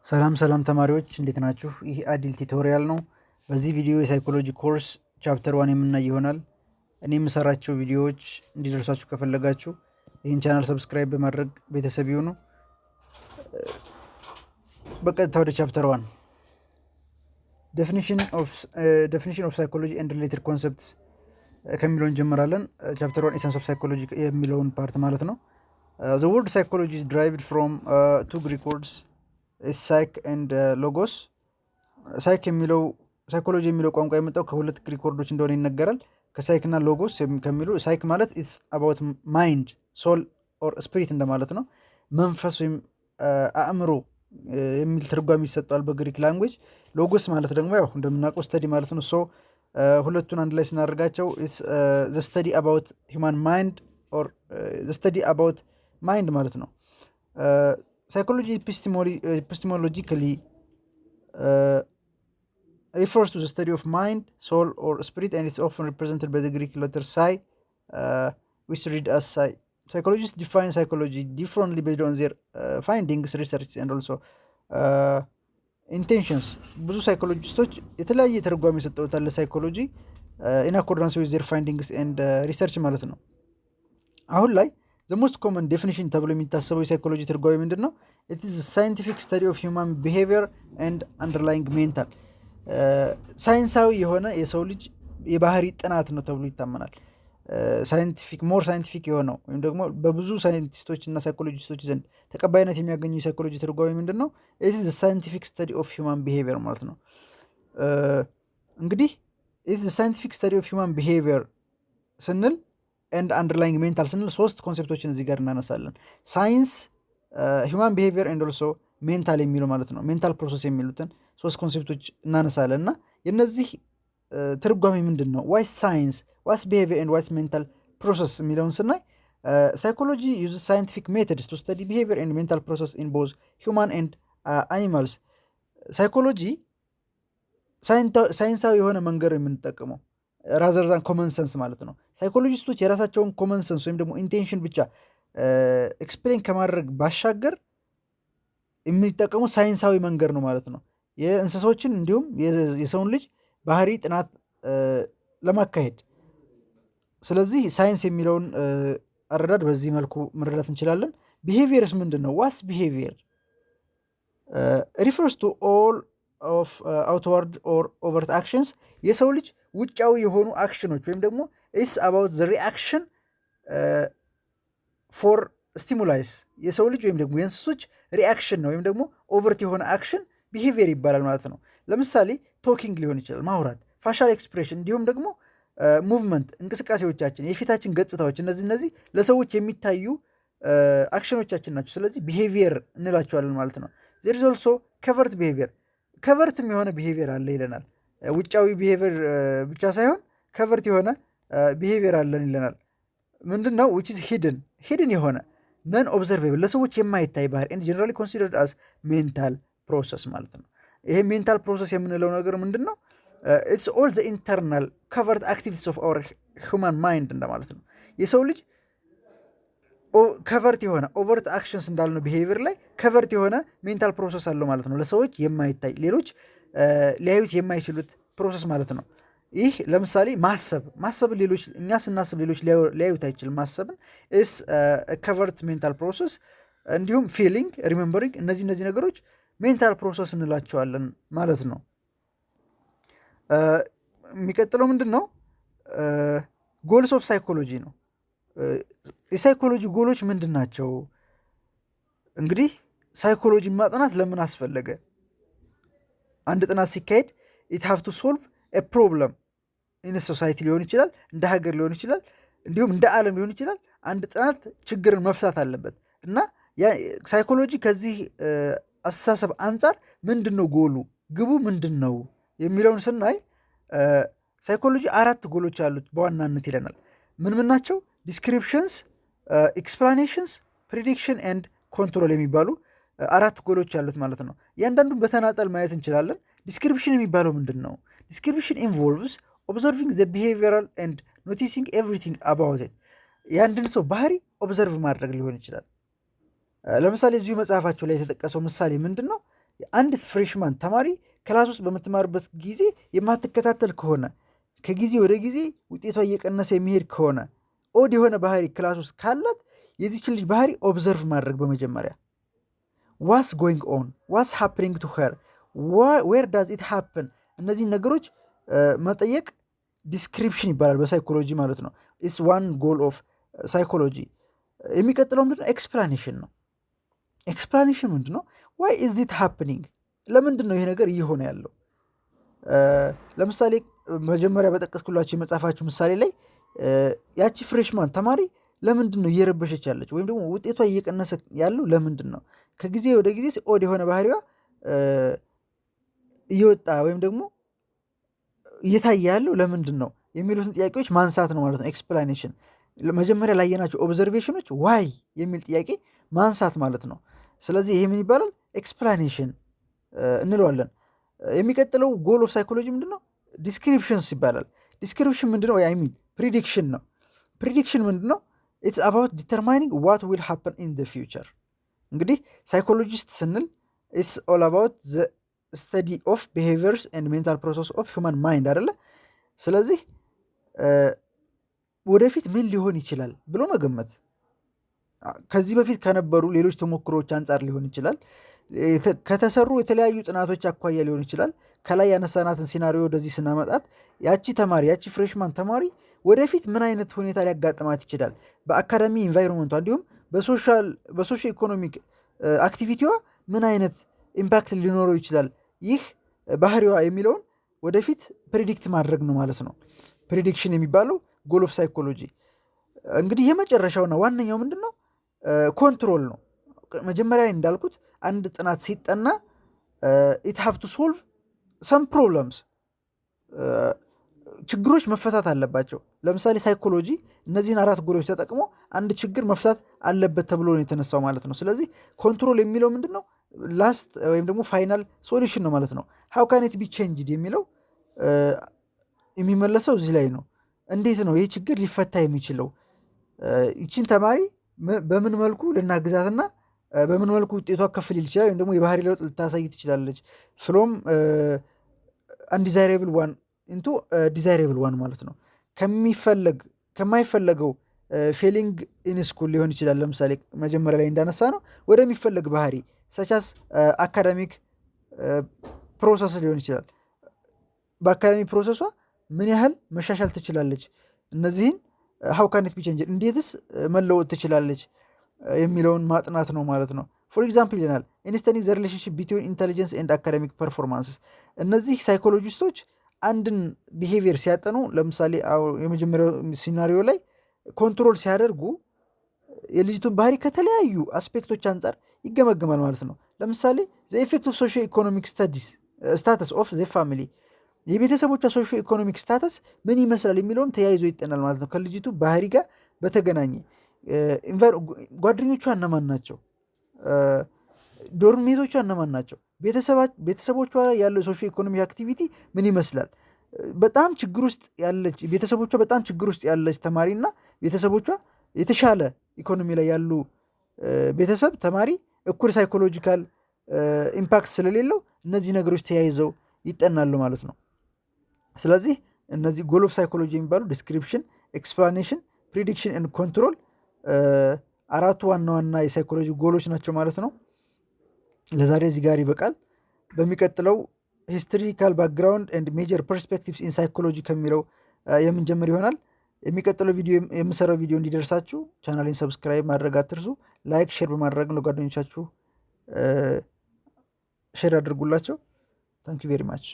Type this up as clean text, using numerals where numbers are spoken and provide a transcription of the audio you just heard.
ሰላም ሰላም ተማሪዎች፣ እንዴት ናችሁ? ይህ አዲል tutorial ነው። በዚህ ቪዲዮ የ psychology course chapter 1 የምናይ ይሆናል። እኔ የምሰራቸው ቪዲዮዎች እንዲደርሷችሁ ከፈለጋችሁ ይህን channel subscribe በማድረግ ቤተሰብ ይሁኑ። በቀጥታ ወደ chapter 1፣ definition of psychology and related concepts ከሚለው እንጀምራለን። Chapter 1 essence of psychology የሚለውን part ማለት ነው። The word psychology is derived from two Greek words, psyche and logos። Psyche የሚለው፣ psychology የሚለው ቋንቋ የመጣው ከሁለት Greek word ኦች እንደሆነ ይነገራል። ከ psyche እና logos ከሚሉ። Psyche ማለት it's about mind, soul or spirit እንደማለት ነው። መንፈስ ወይም አእምሮ የሚል ትርጓሜ ይሰጠዋል በ Greek language። Logos ማለት ደግሞ ያው እንደምናውቀው study ማለት ነው። So ሁለቱን አንድ ላይ ስናደርጋቸው the study about human mind or the study about mind ማለት ነው። Psychology epistemologically refers to the study of mind, soul, or spirit, and it's often represented by the Greek letter psi, which read as psi. Psychologists define psychology differently based on their findings, research, and also intentions. ብዙ psychologist ኦች የተለያየ ትርጓሜ ሰጥተውታል ለ psychology in accordance with their findings and research ማለት ነው። አሁን ላይ the most common definition ተብሎ የሚታሰበው የ psychology ትርጓሜ ምንድን ነው? It is scientific study of human behavior and underlying mental፣ ሳይንሳዊ የሆነ የሰው ልጅ የባህሪ ጥናት ነው ተብሎ ይታመናል። Scientific, more scientific የሆነው ወይም ደግሞ በብዙ scientist ኦች እና psychologist ኦች ዘንድ ተቀባይነት የሚያገኙ የ psychology ትርጓሜ ምንድን ነው? It is scientific study of human behavior ማለት ነው። እንግዲህ it is scientific study of human behavior ስንል and underlying mental ስንል ሶስት concept ኦችን እዚህ ጋር እናነሳለን። Science፣ human behavior and also mental የሚለው ማለት ነው። Mental process የሚሉትን ሶስት concept ኦች እናነሳለን እና የነዚህ ትርጓሜ ምንድን ነው? Why science, what's behavior and what's mental process የሚለውን ስናይ psychology use scientific methods to study behavior and mental process in both human and animals። Psychology ሳይንሳዊ የሆነ መንገድ የምንጠቀመው rather than common sense ማለት ነው። Psychologist ኦች የራሳቸውን common sense ወይም ደግሞ intention ብቻ explain ከማድረግ ባሻገር የሚጠቀሙት ሳይንሳዊ መንገድ ነው ማለት ነው። የእንስሶችን እንዲሁም የሰውን ልጅ ባህሪ ጥናት ለማካሄድ። ስለዚህ ሳይንስ የሚለውን አረዳድ በዚህ መልኩ መረዳት እንችላለን። Behavior ስ ምንድን ነው? What's behavior? Refers to all of outward or overt actions፣ የሰው ልጅ ውጫዊ የሆኑ action ኖች ወይም ደግሞ it's about the reaction for stimulus፣ የሰው ልጅ ወይም ደግሞ የእንስሶች reaction ነው ወይም ደግሞ overt የሆነ action behavior ይባላል ማለት ነው። ለምሳሌ talking ሊሆን ይችላል፣ ማውራት፣ facial expression እንዲሁም ደግሞ movement፣ እንቅስቃሴዎቻችን፣ የፊታችን ገጽታዎች፣ እነዚህ ለሰዎች የሚታዩ action ኖቻችን ናቸው። ስለዚህ behavior እንላቸዋለን ማለት ነው። There is also covert behavior። Covert ም የሆነ behavior አለ ይለናል። ውጫዊ behavior ብቻ ሳይሆን covert የሆነ behavior አለን ይለናል። ምንድን ነው? Which is hidden የሆነ non observable፣ ለሰዎች የማይታይ ባህሪ and generally considered as mental process ማለት ነው። ይሄ mental process የምንለው ነገር ምንድን ነው? It's all the internal covert activities of our human mind እንደማለት ነው። የሰው ልጅ covert የሆነ overt actions እንዳልነው behavior ላይ covert የሆነ mental process አለው ማለት ነው። ለሰዎች የማይታይ፣ ሌሎች ሊያዩት የማይችሉት process ማለት ነው። ይህ ለምሳሌ ማሰብ፣ ማሰብን ሌሎች፣ እኛ ስናስብ ሌሎች ሊያዩት አይችልም። ማሰብን is covert mental process። እንዲሁም feeling፣ remembering፣ እነዚህ ነገሮች mental process እንላቸዋለን ማለት ነው። የሚቀጥለው ምንድን ነው? Goals of psychology ነው። የ psychology goal ኦች ምንድን ናቸው? እንግዲህ psychology ማጥናት ለምን አስፈለገ? አንድ ጥናት ሲካሄድ it have to solve a problem in society ሊሆን ይችላል፣ እንደ ሀገር ሊሆን ይችላል፣ እንዲሁም እንደ ዓለም ሊሆን ይችላል። አንድ ጥናት ችግርን መፍታት አለበት እና psychology ከዚህ አስተሳሰብ አንጻር ምንድን ነው ጎሉ፣ ግቡ ምንድን ነው የሚለውን ስናይ psychology አራት ጎሎች አሉት በዋናነት ይለናል። ምን ምን ናቸው? Descriptions፣ explanations፣ prediction and control የሚባሉ አራት ጎሎች አሉት ማለት ነው። እያንዳንዱን በተናጠል ማየት እንችላለን። Description የሚባለው ምንድን ነው? Description involves observing the behavioral and noticing everything about it። የአንድን ሰው ባህሪ observe ማድረግ ሊሆን ይችላል። ለምሳሌ እዚሁ መጽሐፋቸው ላይ የተጠቀሰው ምሳሌ ምንድን ነው? አንድ freshman ተማሪ class ውስጥ በምትማርበት ጊዜ የማትከታተል ከሆነ፣ ከጊዜ ወደ ጊዜ ውጤቷ እየቀነሰ የሚሄድ ከሆነ፣ odd የሆነ ባህሪ class ውስጥ ካላት የዚችን ልጅ ባህሪ observe ማድረግ በመጀመሪያ what's going on፣ what's happening to her፣ where does it happen፣ እነዚህን ነገሮች መጠየቅ description ይባላል በ psychology ማለት ነው። It's one goal of psychology። የሚቀጥለው ምንድነው? Explanation ነው። Explanation ምንድን ነው? Why is it happening? ለምንድን ነው ይሄ ነገር እየሆነ ያለው? ለምሳሌ መጀመሪያ በጠቀስኩላችሁ የመጽሐፋችሁ ምሳሌ ላይ ያቺ freshman ተማሪ ለምንድን ነው እየረበሸች ያለች ወይም ደግሞ ውጤቷ እየቀነሰ ያለው ለምንድን ነው? ከጊዜ ወደ ጊዜ odd የሆነ ባህሪዋ እየወጣ ወይም ደግሞ እየታየ ያለው ለምንድን ነው የሚሉትን ጥያቄዎች ማንሳት ነው ማለት ነው። Explanation መጀመሪያ ላየናቸው observation ኖች why የሚል ጥያቄ ማንሳት ማለት ነው። ስለዚህ ይሄ ምን ይባላል? Explanation እንለዋለን። የሚቀጥለው goal of psychology ምንድን ነው? Descriptions ይባላል። Description ምንድን ነው? I mean prediction ነው። Prediction ምንድን ነው? It's about determining what will happen in the future። እንግዲህ psychologist ስንል it's all about the study of behaviors and mental process of human mind አይደለ? ስለዚህ ወደፊት ምን ሊሆን ይችላል ብሎ መገመት ከዚህ በፊት ከነበሩ ሌሎች ተሞክሮዎች አንጻር ሊሆን ይችላል። ከተሰሩ የተለያዩ ጥናቶች አኳያ ሊሆን ይችላል። ከላይ ያነሳናትን scenario ወደዚህ ስናመጣት ያቺ ተማሪ፣ ያቺ freshman ተማሪ ወደፊት ምን አይነት ሁኔታ ሊያጋጥማት ይችላል፣ በ academic environment ቷ እንዲሁም በ socio economic activity ዋ ምን አይነት impact ሊኖረው ይችላል ይህ ባህሪዋ የሚለውን ወደፊት predict ማድረግ ነው ማለት ነው። Prediction የሚባለው goal of psychology። እንግዲህ የመጨረሻውና ዋነኛው ምንድን ነው? Control ነው። መጀመሪያ ላይ እንዳልኩት አንድ ጥናት ሲጠና it have to solve some problems፣ ችግሮች መፈታት አለባቸው። ለምሳሌ psychology እነዚህን አራት ጎሎች ተጠቅሞ አንድ ችግር መፍታት አለበት ተብሎ ነው የተነሳው ማለት ነው። ስለዚህ control የሚለው ምንድን ነው? Last ወይም ደግሞ final solution ነው ማለት ነው። How can it be changed የሚለው የሚመለሰው እዚህ ላይ ነው። እንዴት ነው ይህ ችግር ሊፈታ የሚችለው? ይችን ተማሪ በምን መልኩ ልናግዛትና በምን መልኩ ውጤቷ ከፍ ሊል ይችላል ወይም ደግሞ የባህሪ ለውጥ ልታሳይ ትችላለች፣ from undesirable one into desirable one ማለት ነው። ከሚፈለግ ከማይፈለገው failing in school ሊሆን ይችላል። ለምሳሌ መጀመሪያ ላይ እንዳነሳነው ወደሚፈለግ ባህሪ such as academic process ሊሆን ይችላል። በ academic process ሷ ምን ያህል መሻሻል ትችላለች፣ እነዚህን how can it be changed፣ እንዴትስ መለወጥ ትችላለች የሚለውን ማጥናት ነው ማለት ነው። For example ይለናል፣ in studying the relationship between intelligence and academic performances። እነዚህ psychologist ኦች አንድን behavior ሲያጠኑ፣ ለምሳሌ የመጀመሪያው scenario ላይ control ሲያደርጉ የልጅቱን ባህሪ ከተለያዩ aspect ኦች አንጻር ይገመገማል ማለት ነው። ለምሳሌ the effect of socio economic studies status of the family፣ የቤተሰቦቿ socio economic status ምን ይመስላል የሚለውም ተያይዞ ይጠናል ማለት ነው። ከልጅቱ ባህሪ ጋር በተገናኘ ጓደኞቿ እነማን ናቸው? Dorm mate ኦቿ እነማን ናቸው? ቤተሰቦቿ ላይ ያለው socio economic activity ምን ይመስላል? በጣም ችግር ውስጥ ያለች፣ ቤተሰቦቿ በጣም ችግር ውስጥ ያለች ተማሪ እና ቤተሰቦቿ የተሻለ ኢኮኖሚ ላይ ያሉ ቤተሰብ ተማሪ እኩል psychological impact ስለሌለው እነዚህ ነገሮች ተያይዘው ይጠናሉ ማለት ነው። ስለዚህ እነዚህ goal of psychology የሚባሉ description፣ explanation፣ prediction and control አራቱ ዋና ዋና የ psychology goal ኦች ናቸው ማለት ነው። ለዛሬ እዚህ ጋር ይበቃል። በሚቀጥለው historical background and major perspectives in psychology ከሚለው የምንጀምር ይሆናል። የሚቀጥለው ቪዲዮ የምሰራው ቪዲዮ እንዲደርሳችሁ ቻናሌን subscribe ማድረግ አትርሱ። Like፣ share በማድረግ ለጓደኞቻችሁ share አድርጉላቸው። Thank you very much.